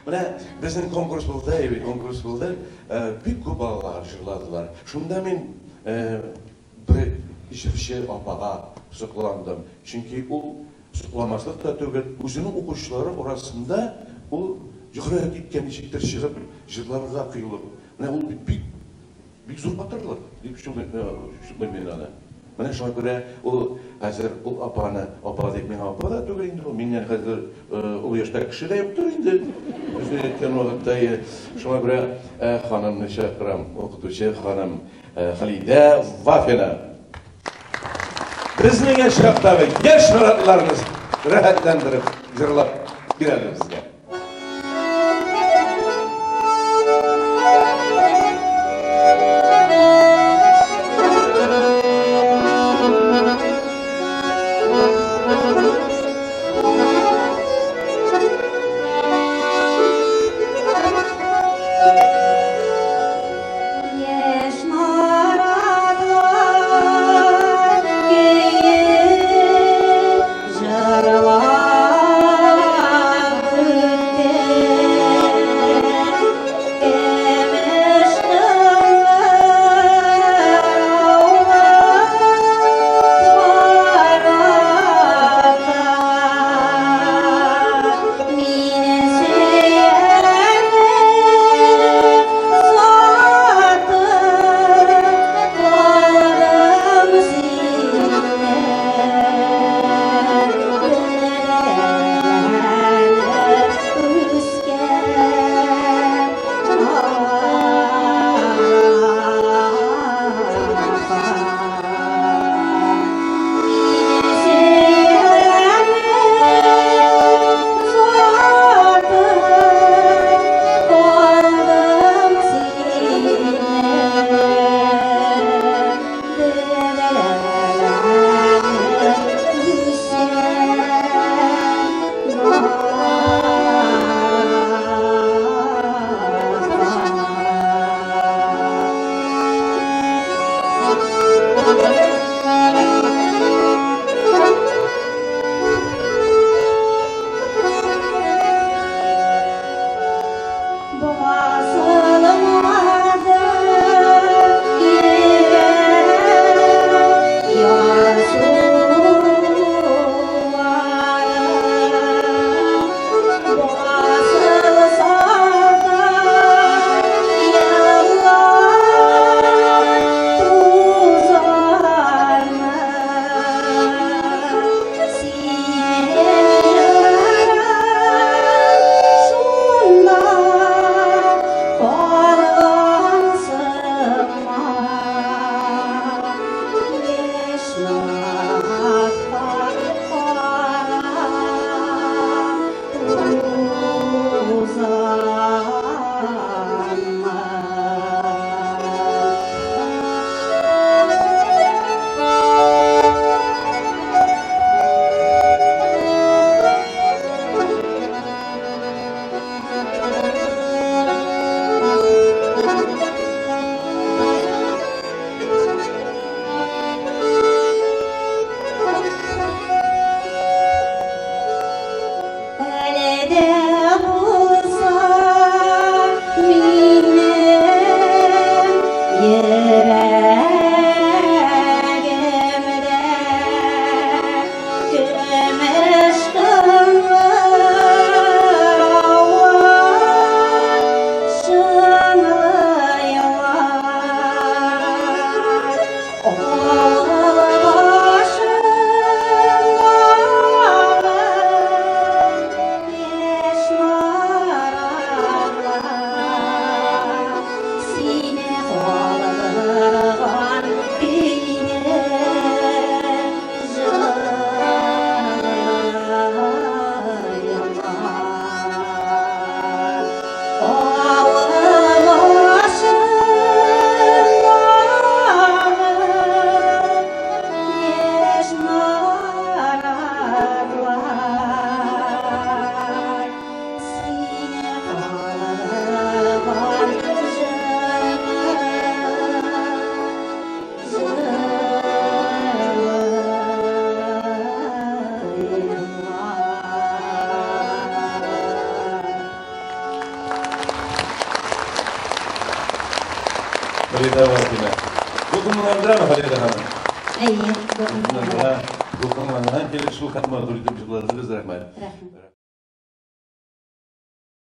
Менә безнең конкурс булды, әйе, конкурс булды. Бик күп балалар җырладылар. Шунда мин бер җырчы апага сокландым. Чөнки ул сокламаслык та түгел, үзенең укучылары арасында ул җөрьәт иткән ничектер чыгып җырларга кыюлык. Менә ул бит бик бик зур батырлык дип шундый мин аны. Менә шуңа күрә ул хәзер ул апаны, апа дип миңа апа да түгел инде ул, миннән хәзер олы яшьтәге кеше дә юктыр инде. Үзен әйткән вакытта, шуңа күрә ханымны чакырам, укытучы ханым Халидә Вафина. Безнең яшь чактагы яшь наратларны рәхәтләндереп җырлап бирәләр безгә. Яшь наратлар көе җырлап. Халидә Вафина. Дулкынландырамы Халидә ханым? Әйе, дулкынландыра. Дулкынланган килеш шул хәтле матур итеп җырладыгыз, рәхмәт. Рәхмәт.